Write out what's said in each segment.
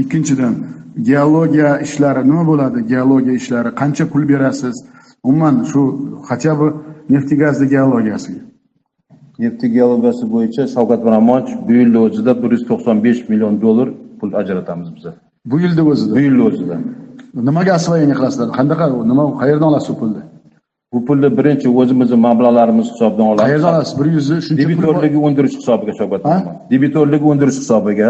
Ikkinchidan, geologiya ishlari nima bo'ladi? Geologiya ishlari qancha pul berasiz? Umuman shu хотя бы neft-gazni geologiyasiga. Neft geologiyasi bo'yicha, Shavkat Miromonovich, bu yilni o'zida 195 million dollar pul ajratamiz biza. Bu yilda o'zida. Bu yilni o'zida. Nimaga освоение qilasizlar? Qanaqa, nima, qayerdan olasiz bu pulni? Bu pulni birinchi o'zimizni mablag'larimiz hisobidan olamiz. Qayerdan olasiz? 100 shuncha pul bor. Debitorligi undirish hisobiga, Shavkat Ha? Miromonovich. Debitorligi undirish hisobiga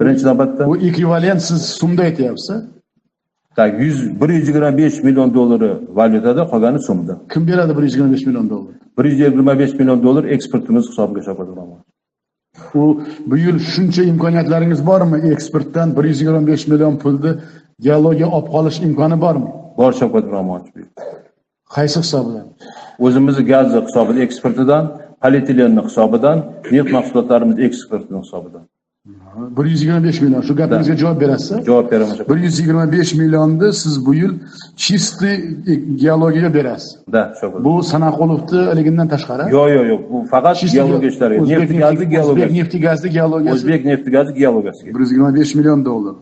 birinchi navbatda. Bu ekvivalent siz so'mda aytyapsiz. Так, 100 125 million dollari valyutada, qolgani so'mda. Kim beradi 125 million dollar? 125 million dollar eksportimiz hisobiga, Shavkat Miromonovich. U bu yil shuncha imkoniyatlaringiz bormi? Eksportdan 125 million pulni geologiya olib qolish imkoni bormi? Bor, Shavkat Miromonovich. Qaysi hisobidan? O'zimizni gazni hisobida eksportidan, polietilenni hisobidan, neft mahsulotlarimiz eksportini hisobidan. 125 million. Shu gapingizga javob berasiz? Javob beraman. Shavkat. 125 millionni siz bu yil чистый geologiyaga berasiz. Да, Shavkat. Bu Sanaqulovni haligidan tashqari? Yo'q, yo'q, yo'q. Bu faqat Чистый geologiya ishlari. O'zbek Neft gazi nefti, geologiyasi. O'zbek nefti gazi geologiyasi. O'zbek nefti gazi geologiyasiga. 125 million dollar.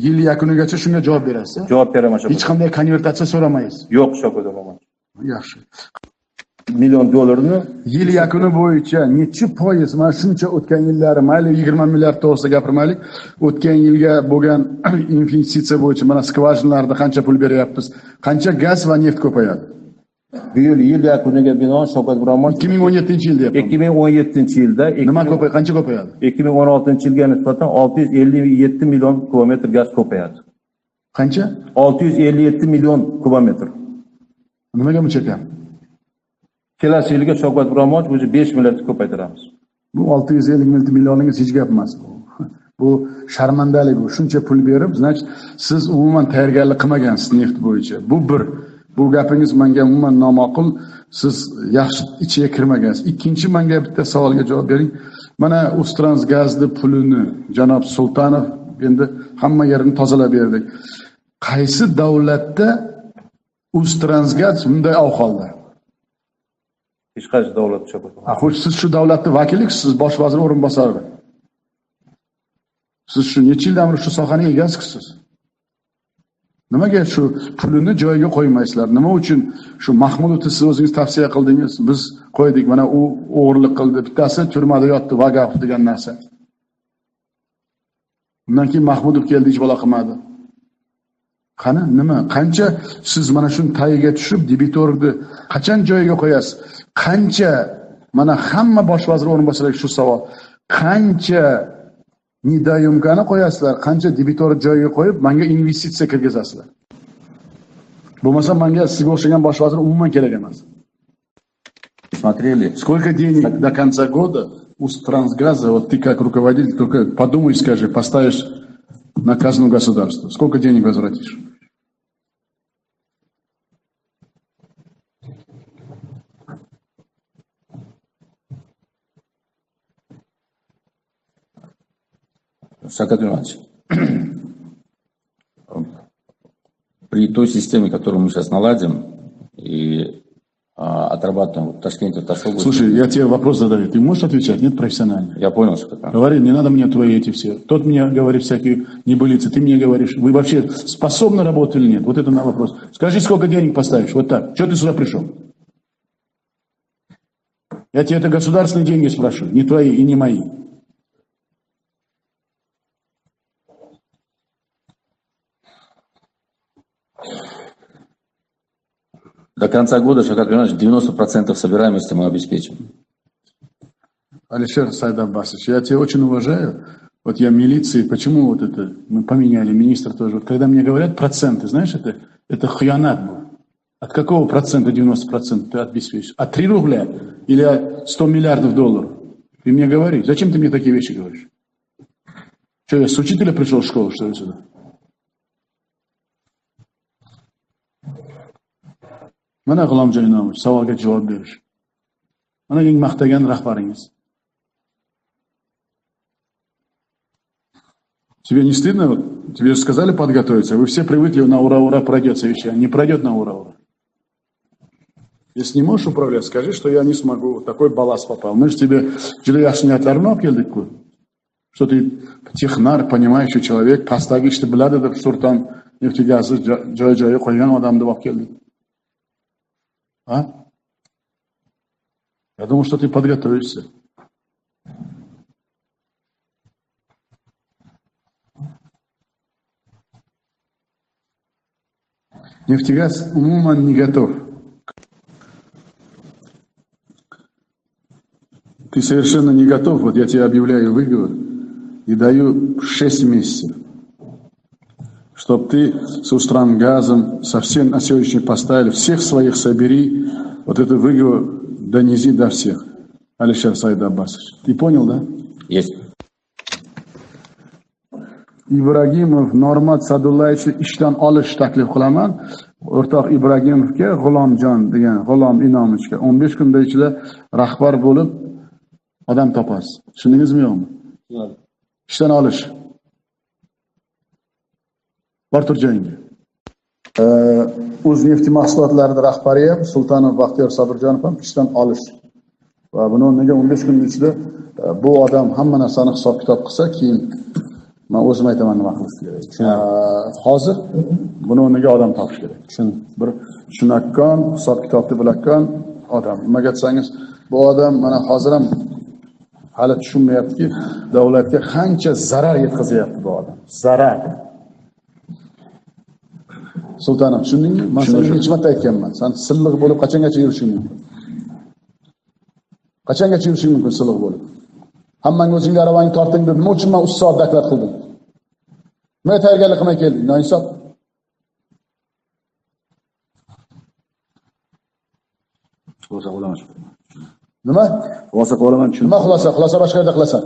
Yil yakunigacha shunga javob berasiz? Javob beraman, Shavkat. Hech qanday konvertatsiya so'ramaysiz. Yo'q, Shavkat Miromonovich. Yaxshi. Million dollarni Yil yakuni bo'yicha nechi foiz mana shuncha o'tgan yillari, mayli, 20 milliard to'g'risida gapirmaylik, o'tgan yilga bo'lgan investitsiya bo'yicha mana skvajinalarda qancha pul beryapmiz, qancha gaz va neft ko'payadi? Bu yil, yil yakuniga binoan, Shavkat Miromonovich, 2017 yil deyapman. 2017 yilda Nima ko'payadi, qancha ko'payadi? 2016 yilga nisbatan 657 million kubometr gaz ko'payadi. Qancha? 657 million kubometr. Nimaga buncha kam? Kelasi yilga, Shavkat Miromonovich, o'zi 5 milliard ko'paytiramiz. Bu 650 millioningiz hech gap emas bu. Bu sharmandalik bu. Shuncha pul berib, значит, siz umuman tayyorgarlik qilmagansiz neft bo'yicha. Bu bir. Bu gapingiz menga umuman noma'qul. Siz yaxshi ichiga kirmagansiz. Ikkinchi, menga bitta savolga javob bering. Mana Uztransgazni pulini janob Sultanov endi hamma yerini tozalab berdik. Qaysi davlatda Uztransgaz bunday ahvolda? Hech qaysi davlat, Shavkat Ha, xo'sh, siz shu davlatni vakilisiz, siz bosh vazir o'rinbosari. Siz shu necha yildan beri shu sohaning egasisiz. Nimaga shu pulini joyiga qo'ymaysizlar? Nima uchun shu Mahmudovni siz o'zingiz tavsiya qildingiz? Biz qo'ydik, mana u o'g'irlik qildi. Bittasi turmada yotdi, Vagapov degan narsa. Undan keyin Mahmudov keldi, hech balo qilmadi. Qani, nima? Qancha siz mana shuni tagiga tushib, debitorni qachon joyiga qo'yasiz? Qancha, mana hamma bosh vazir o'rinbosariga shu savol. Qancha недоимка ni qo'yasizlar, qancha debitorni joyiga qo'yib, menga investitsiya kirgizasizlar? Bo'lmasa menga sizga o'xshagan bosh vazir umuman kerak emas. Смотрели. Сколько денег до конца года у Трансгаза, вот ты как руководитель, только подумай и скажи, поставишь на казну государства? Сколько денег возвратишь? Шавкат Иванович, при той системе, которую мы сейчас наладим и отрабатываем в Ташкенте, в Ташобласти. Слушай, я тебе вопрос задаю. Ты можешь отвечать? Нет, профессионально. Я понял, Шавкат Иванович. Говори, не надо мне твои эти все. Тот мне говорит всякие небылицы, ты мне говоришь. Вы вообще способны работать или нет? Вот это на вопрос. Скажи, сколько денег поставишь? Вот так. Чего ты сюда пришел? Я тебе это государственные деньги спрашиваю, не твои и не мои. До конца года, Шавкат Иванович, 90% собираемости мы обеспечим. Алишер Сайдаббасович, я тебя очень уважаю. Вот я милиции, почему вот это, мы поменяли, министр тоже. Вот когда мне говорят проценты, знаешь, это хуянат был. От какого процента 90% ты обеспечишь? От 3 рубля или от 100 миллиардов долларов? Ты мне говори. Зачем ты мне такие вещи говоришь? Что, я с учителя пришел в школу, что ли, сюда? Mana G'ulomjon Inomov savolga javob berish. Mana eng maqtagan rahbaringiz. Тебе не стыдно? Вот, тебе же сказали подготовиться. Вы все привыкли, на ура-ура пройдет совещание. Не пройдет на ура-ура. Если не можешь управлять, скажи, что я не смогу. Вот такой балласт попал. Мы же тебе juda yaxshi niyatlarni olib keldik-ku. Что ты технарь, понимающий человек, pastdagi ishni biladi deb Surton neftegazni joy-joyiga qo'ygan odam deb olib keldik. А? Я думал, что ты подготовишься. Нефтегаз umuman не готов. Ты совершенно не готов. Вот я тебе объявляю выговор и даю 6 месяцев, чтоб ты с Устрангазом совсем на сегодняшний поставили, всех своих собери, вот этот выговор донеси до всех. Алишер Саид Аббасович. Ты понял, да? Есть. Ibragimov Normat Sadullayevichni ishdan olish taklif qilaman. O'rtoq Ibragimovga G'ulomjon degan G'ulom Inomovichga 15 kunda ichida rahbar bo'lib odam topasiz. Tushundingizmi yo'qmi? Ishdan olish. Bor tur joyingga. O'z neft mahsulotlari rahbari ham Sultonov Baxtiyor Sobirjonov ham ishdan olish. Va buni o'rniga 15 kun ichida bu odam hamma narsani hisob-kitob qilsa, keyin men o'zim aytaman nima qilish kerak. Hozir buni o'rniga odam topish kerak. Bir tushunakon, hisob-kitobni bilakon odam. Nimaga desangiz, bu odam mana hozir ham hali tushunmayaptiki, davlatga qancha zarar yetkazyapti bu odam. Zarar. Sultonov, tushundingmi? Men senga necha marta aytganman. Sen silliq bo'lib qachongacha yurishing mumkin? Qachongacha yurishing mumkin silliq bo'lib? Hammang o'zingga aravangni torting deb nima uchun men 3 soat doklad qildim? Nima tayyorgarlik qilmay kelding? Noinsof. Xulosa qilaman. Nima? Xulosa qilaman. Nima xulosa? Xulosa boshqa yerda qilasan.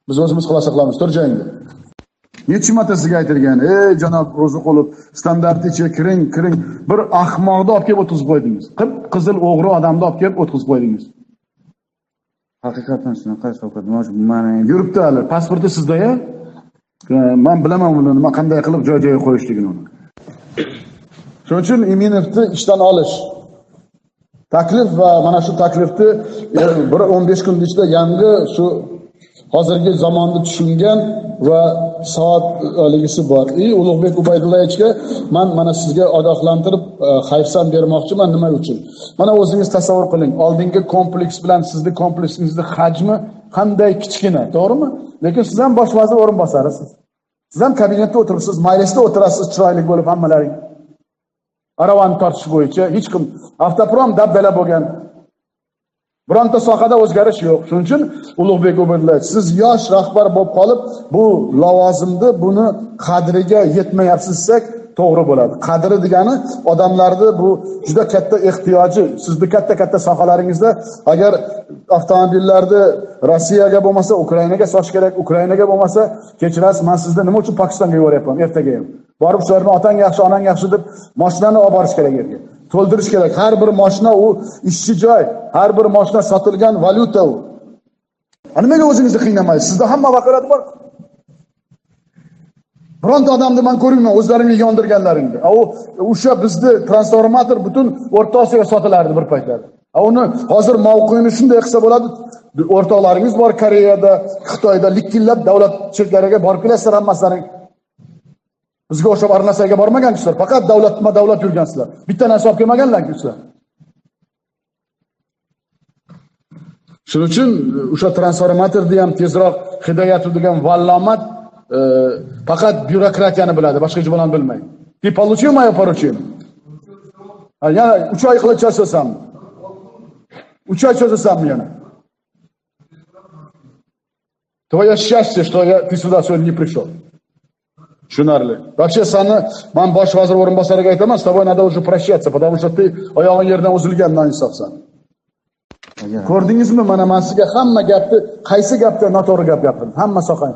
Biz o'zimiz xulosa qilamiz. Tur joyingda. Necha marta sizga aytilgan, ey janob Ro'ziqulov, standart ichiga kiring, kiring. Bir ahmoqni olib kelib o'tkazib qo'ydingiz. Qip-qizil o'g'ri odamni olib kelib o'tkazib qo'ydingiz. Haqiqatan shunaqa Shavkat Miromonovich, mana yuribdi hali, pasporti sizda-ya? Men bilaman uni nima qanday qilib joy-joyiga qo'yishligini uni. Shuning uchun Iminovni ishdan olish taklif va mana shu taklifni bir 15 kun ichida yangi shu hozirgi zamonni tushungan va soat ligisi bor. Ulug'bek Ubaydullayevichga men mana sizga ogohlantirib hayfsan bermoqchiman. Nima uchun? Mana o'zingiz tasavvur qiling. Oldingi kompleks bilan sizni kompleksingizni hajmi qanday kichkina, to'g'rimi? Lekin siz ham bosh vazir o'rinbosarisiz. Siz ham kabinetda o'tiribsiz, majlisda o'tirasiz, chiroyli bo'lib hammalaring. Aravani tortish bo'yicha hech kim avtoprom dabdala bo'lgan. Bironta sohada o'zgarish yo'q. Shuning uchun Ulug'bek Ubaydullayev, siz yosh rahbar bo'lib qolib, bu lavozimni, buni qadriga yetmayapsiz desak to'g'ri bo'ladi. Qadri degani odamlarni bu juda katta ehtiyoji. Sizni katta-katta sohalaringizda agar avtomobillarni Rossiyaga bo'lmasa Ukrainaga sotish kerak, Ukrainaga bo'lmasa kechirasiz, men sizni nima uchun Pokistonga yuboryapman ertaga ham. Borib shularni otang yaxshi, onang yaxshi deb mashinani olib borish kerak yerga. To'ldirish kerak. Har bir mashina u ishchi joy, har bir mashina sotilgan valyuta u. Nimaga o'zingizni qiynamaysiz? Sizda hamma vakolat bor. Bironta odamni men ko'rmayman o'zlaringni yondirganlaringni. U o'sha bizni transformator butun O'rta Osiyoga sotilardi bir paytlar. Uni hozir mavqeini shunday qilsa bo'ladi. O'rtoqlaringiz bor Koreyada, Xitoyda likillab davlat cheklariga borib kelasizlar hammalaring. Bizga o'xshab arnasaga bormagansizlar, faqat davlatma davlat yurgansizlar. Bitta narsa olib kelmaganlar-ku sizlar. Shuning uchun o'sha transformatorni ham tezroq Hidoyatov degan vallomat faqat byurokratiyani biladi, boshqa hech nimani bilmaydi. Ты получил мое поручение? Yana 3 oy qilib cho'zasanmi? 3 oy cho'zasanmi yana? Твое счастье, что ты сюда сегодня не пришел. Tushunarli. Вообще seni men bosh vazir o'rinbosariga aytaman, с тобой надо уже прощаться, потому что ты oyog'ing yerdan uzilgan noinsofsan. Ko'rdingizmi, mana men sizga hamma gapni, qaysi gapda noto'g'ri gap gapirdim, hamma sohani.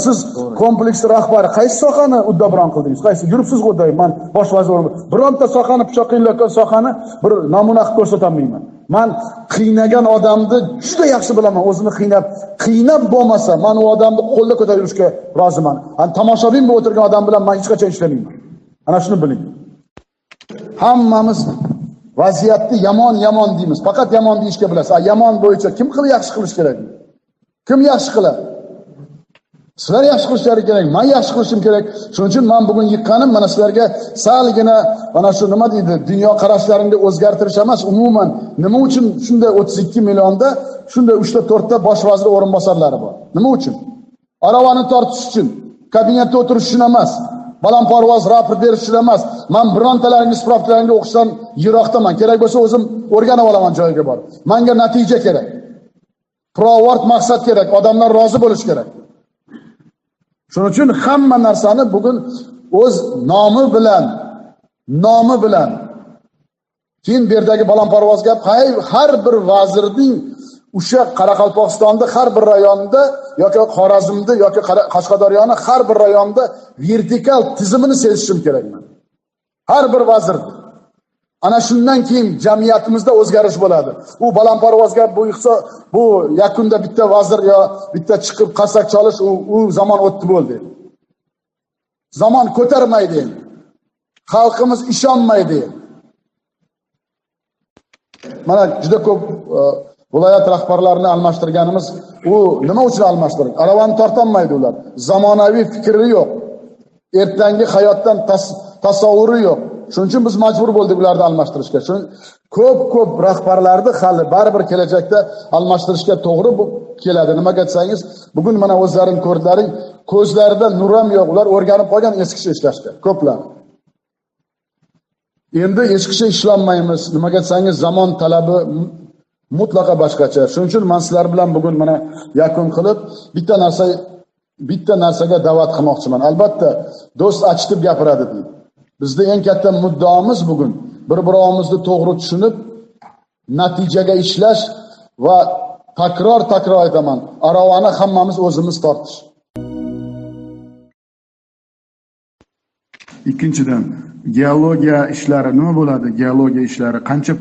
Siz kompleks rahbari qaysi sohani uddabron qildingiz? Qaysi yuribsiz g'o'day, men bosh vazir o'rinbosari. Bironta sohani pichoq qiynayotgan sohani bir namuna qilib ko'rsata olmayman. Men qiynagan odamni juda yaxshi bilaman, o'zini qiynab bo'lmasa, men u odamni qo'lda ko'tarib yurishga roziman. Ana tomoshabin bo'lib o'tirgan odam bilan men hech qachon ishlamayman. Ana shuni biling. Hammamiz Vaziyatni yomon yomon deymiz. Faqat yomon deyishga bilasiz. A yomon bo'yicha kim qilib yaxshi qilish kerak? Kim yaxshi qiladi? Sizlar yaxshi qilishlari kerak, men yaxshi qilishim kerak. Shuning uchun men bugun yiqqanim mana sizlarga salgina mana shu nima deydi, dunyo qarashlaringni o'zgartirish emas, umuman nima uchun shunday 32 millionda shunday 3 ta 4 ta bosh vazir o'rinbosarlari bor? Nima uchun? Aravani tortish uchun, kabinetda o'tirish uchun emas, balandparvoz raport berish uchun emas. Men birontalaringiz spravkalaringni o'qishdan yiroqdaman. Kerak bo'lsa o'zim o'rganib olaman joyiga borib. Menga natija kerak. Pirovard maqsad kerak, odamlar rozi bo'lish kerak. Shuning uchun hamma narsani bugun o'z nomi bilan keyin bu yerdagi balandparvoz gap har bir vazirning o'sha Qoraqalpog'istonda har bir rayonda yoki Xorazmda yoki Qashqadaryoni har bir rayonda vertikal tizimini sezishim kerak men. Har bir vazir. Ana shundan keyin jamiyatimizda o'zgarish bo'ladi. U balandparvoz gap, bu iqtisod, bu yakunda bitta vazir yo bitta chiqib qarsak chalish, u zamon o'tdi bo'ldi. Zamon ko'tarmaydi endi. Xalqimiz ishonmaydi. Mana juda ko'p viloyat rahbarlarini almashtirganimiz, u nima uchun almashtirdik? Aravani tortolmaydi ular. Zamonaviy fikri yo'q. Ertangi hayotdan tasavvuri yo'q. Shuning uchun biz majbur bo'ldik ularni almashtirishga. Shuning ko'p rahbarlarni hali baribir kelajakda almashtirishga to'g'ri keladi. Nimaga desangiz, bugun mana o'zlaring ko'rdilaring, ko'zlarida nur ham yo'q. Ular o'rganib qolgan eskicha ishlashga, ko'plar. Endi eskicha ishlolmaymiz. Nimaga desangiz, zamon talabi mutlaqo boshqacha. Shuning uchun men sizlar bilan bugun mana yakun qilib bitta narsaga da'vat qilmoqchiman. Albatta, do'st achitib gapiradi deydi. Bizda eng katta muddaomiz bugun bir-birimizni to'g'ri tushunib, natijaga ishlash va takror aytaman, aravani hammamiz o'zimiz tortish. Ikkinchidan, geologiya ishlari nima bo'ladi? Geologiya ishlari qancha